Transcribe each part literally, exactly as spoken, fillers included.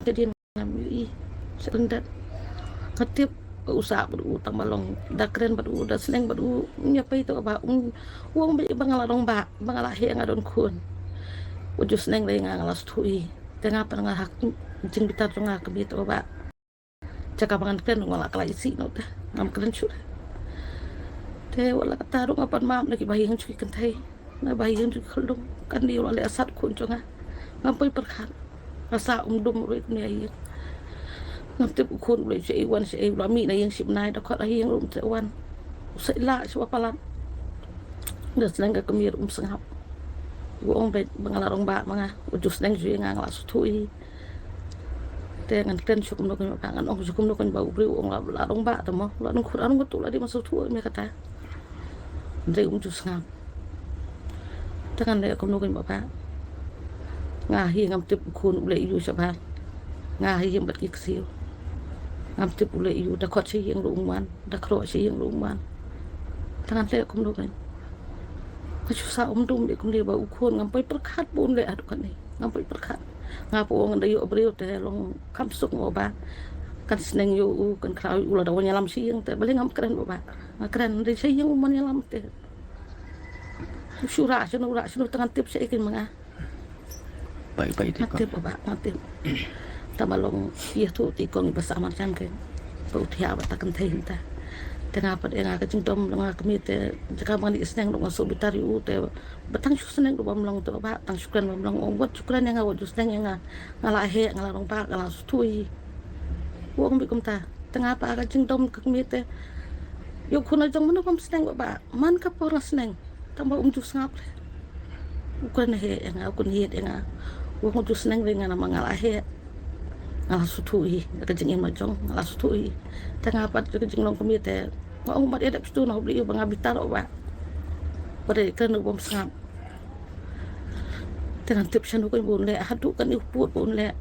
Te dien ngam ïohi sha lyndet. Nga tip ba u sah bad u tang ba long da kren bad u, da sneng bad u, ïa pei to ba u ong ba nga la dong ba ba nga la heh, nga don khun. U ju sneng dei nga, nga la sngewthuh. Te nga pat nga ha jingbitar jong nga kmie to ba jaka ba ngan kren nga la khlaiñ sih noh te ngam kren shuh. Te wat la katta ruh nga pat map na ki bahaïing jong ki kynthei, na bahaïing jong ki khyllung. Kane u la leh sat khun jong nga. Ngam poi pyrkhat. Nga sah um dum ruh kumne ha ïing. Ngam tip u khun u leit shaei wan shaei, u la mih na ïing shibnai, da khot ha ïing ruh um treh wan. U sa ïa lah shuwa palat. Da sneng ka kmie ruh um sngap. U ong ba nga la dong ba ma nga. U ju sneng shuh ïa nga, nga la sngewthuh. Te ngan kren shuh kumno kumno ba ngan ong shuh kumno kumno ba u briew u ong la dong ba te mo, la dong khun, la dong khun, la dei ma sngewthuh me kata. Hynrei um ju sngap. Te ngan leh kumno kumno ba nga hi ngam tip u khun u leh aiu shabar. Nga hi ïeng bad ki ksiew. Ngam tip u leh aiu, da khot sha ïing ruh um wan, da khroh sha ïing ruh um wan. Te ngan leh kumno kumno. Nga shu sah um dum ïa kumne ba u khun ngam poi pyrkhat ba un leh haduh katne. Ngam poi pyrkhat. Nga pat ong da ïoh briew te long kham suk mo ba kan sneng ïa u, kan khraw ïa u lada wan ïalam sha ïing te balei ngam kren mo ba. Nga kren dei sha ïing u man ïalam te. Shu rah shano rah shano te ngan tip shaei kein ma nga. Bai bai te. Nga tip mo ba, nga tip. Tang ba long ïathuh te i kong i ba sah marjan kein. Ba u thiah ba ta kynthei mynta. Te nga pat ïa nga ka jingdom long nga kmie te jaka ba ngan ïoh sneng ruh nga shu bitar ïa u te ba tang shu sneng ruh bym long te ba tang shu kren bym long, ong wat shu kren ïa nga, wat shu sneng ïa nga. Nga la heh, nga la dong ba, nga la sngewthuh. U ong beit kumta. Te nga pat ka jingdom ka kmie te. Ïoh khun la jong mano bym sneng ba, man ka por nga sneng. Tang ba um ju sngap. U kren heh ïa nga, u kren heh ïa nga. U ong ju sneng re nga namar nga la heh. Nga la sngewthuh ïa ka jingim la jong, nga la sngewthuh. Te nga pat ka jinglong kmie te. Nga ong bad ïa dep sngewthuh na u Blei ba nga bitar ba. Ba dei kren u bym sngap. Te ngan tip shano kein ba un leh, haduh katne u pud ba un leh.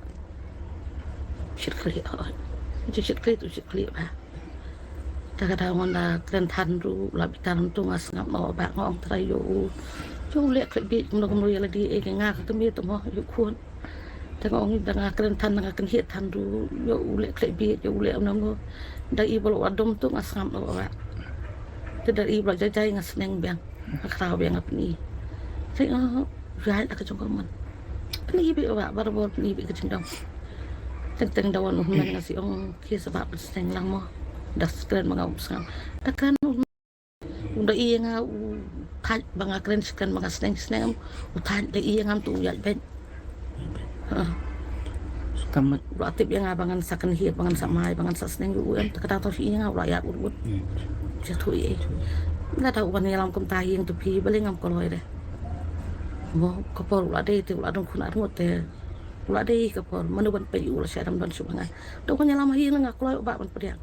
Shit khlieh hoi. Shit khlieh tu shit khlieh ba. Te ka dang wan da kren than ruh la bitar tu nga sngap noh ba nga ong trai ïa u. Ïa u leh khleh bieit kumno kumno ïa lade, eh, nga ka kmie te mo ïa u khun. Te nga ong da nga kren than nga kynhied than ruh ïa u leh khleh bieit ïa u leh kumno kumno. Da i ba la dom tu nga sngap noh ba. Te da i ba la jai jai nga sneng biang. Nga khraw biang nga pyni. Te nga ïaid la ka jong ka mon. Pyni beit ba barabor pyni beit ka jingdom. Teng teng da wan u hynmen nga shu ong ki sa ba pynsneng lang mo. Da kren ma nga um sngap. Da kren u hynmen. U da i ïa nga u thait ba nga kren shi kren ba nga sneng sneng. U thait da i ïa nga tu u ïaid beit. Ha. Ka mat. U la tip ïa nga ba ngan sa kynhied, ba ngan sa mai, ba ngan sa sneng ïa u em, te kata tang shu i ïa nga u la ïaid ut ut. Hmm. Shu thuh ïa. Nga da u ban ïalam kumta ïing tu phi, balei ngam kloi re. Mo ka por u la dei te u la dang khun arngut te. U la dei ka por mano ban peit u la sha dam don shu ba nga. Da u ban ïalam ha ïing nga kloi u ba ban pdiang.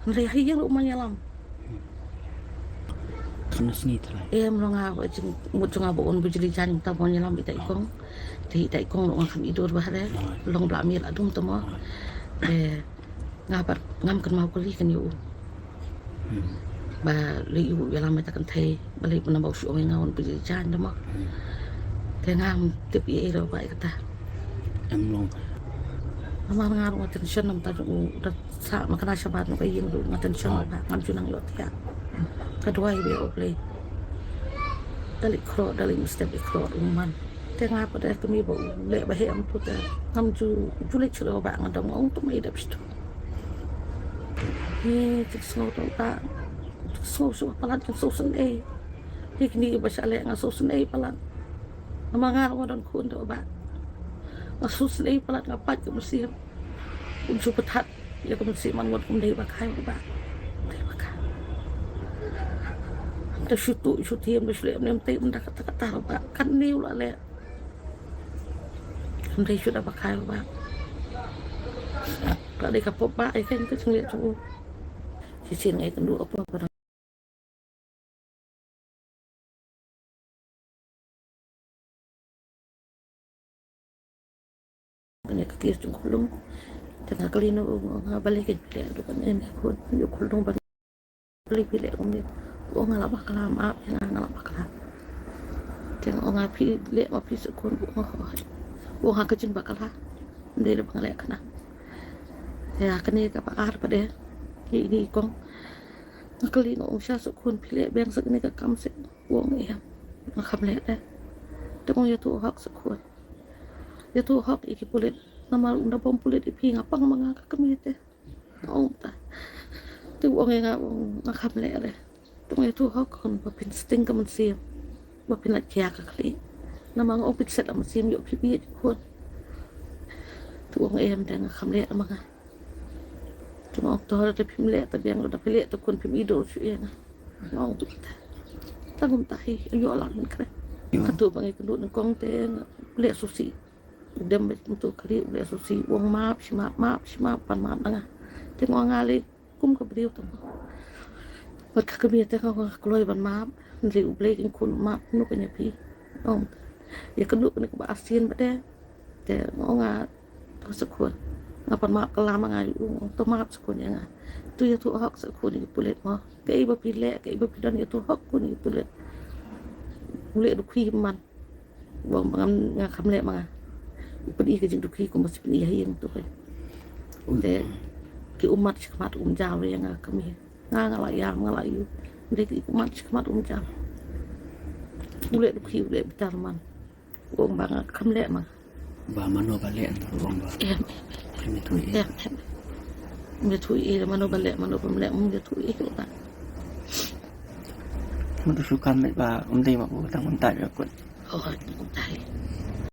Hynrei ha ïing u man ïalam. Khana sngi trai. Em long nga ba jing mut jong nga ba un bujli jan ta bon ïalam ita i kong. Te ita i kong long nga kham i dur ba hare. Long bla mir adum tamo. Te nga bar ngam kan mau kali kan yu. Hmm. Ba le yu ïalam ita kan thei. Ba le puna bau shu ong nga un bujli jan tamo. Hmm. Te ngam tip i ero ba i kata. Em long. Ama nga long tension nam ta jong u da sa ma kana shabat no ka ïing ru nga tension ba ngam ju nang ïoh thiah. Ka duwai be o play. Da leh khroh, da leh mistep leh khroh u man. Te nga pat da kmie ba u leh ba heh am tu te ngam ju, ju leh shuh ba nga dang ong tu ma i dep shu. He, te sngew tu ba. Sngew shu palat, sngew sngewsynei. He kine ba sha leh nga sngewsynei palat. Namar nga ruh nga don khun tu ba. Nga sngewsynei palat, nga pait ka mynsiem. Un shu pynthut ïa ka mynsiem man wat kum dei ba khai ba. Dei ba khai. Te shu tu shu thiem, te shu leh ne em te ynda kata kata ba. Kane u la leh. Ym dei shu da ba khai ba. Ka dei ka pop ba ai ka jingleh jong u. Shisien ngai kynduh apa ba. Kane ka case jong u khyllung. Te nga kylli noh u, nga balei ka leh haduh kane, ne khun, u khyllung ba balei phi leh kumne. U ong nga la bakla, map ïa nga, nga la bakla. Te nga ong nga phi leh ma phi shu khun, u ong ha ka jingbakla. Ym dei leh ba nga leh kane. Ïa kane kaba ar pat de, ïa i kong. Nga kylli, nga ong, sha Sukhun, phi leh biang sa kane ka kam se? U ong em. Nga kham leh de. Te nga ong, ïathuh hok Sukhun, ïathuh hok ïa ki pulit. Namar ynda bym pulit ïa phi, nga pang ma nga ka kmie te. Nga ong kumta. Te u ong ïa nga, u ong, nga kham leh re. Te nga ong, ïathuh hok khun, ba phin sting ka mynsiem, ba phin lait khia ka khlieh. Namar nga ong, phin set ka mynsiem ïoh phi bieit khun. Te u ong, em, te nga kham leh ma nga. Te nga ong, to, lada phim leh ta biang, lada phi leh ta khun, phim i dur shuh ïa nga. Nga ong kumta. Tang kumta hi, ïoh lah mynta kane. Kato ba nga ïakynduh nyngkong te nga leh sngewsih. U dem bad kumto ka ri, u leh sngewsih, u ong map shi map, map shi map, pan map na nga. Te nga ong, nga leh kum ka briew tang. Bad ka kmie te nga ong, nga kloi ban map. Hynrei U Blei kin khun, map kumno kan ïa phi. Ong, ïakynduh kane kaba arsien bad de. Te nga ong, nga to Sukhun, nga pan map ka lam, nga ong, to map Sukhun ïa nga. To ïathuh hok Sukhun ïa ki pulit mo. Kaei ba phi leh, kaei ba phi don, ïathuh hok khun ïa ki pulit. U leh dukhi man. Ba nga, nga kham leh ma nga. U pyni ka jingdukhi kumba shu pyni ha ïing to kai. Te ki ummat shakhmat um jaw ïa nga kmie. Nga, nga la ïam, nga la ïoh. Hynrei ki ummat shakhmat um jaw. U leh dukhi, u leh bitar man. U ong ba nga kham leh ma nga. Ba mano ba leh, nto u ong ba. Em, em. Em, em. Em, em. Em, em. Mano ba leh, mano bym leh, ym ïathuh ïa u ba. Mano shu kam met ba um dei ma u, tang um tai ïa kut. Oh, um tai.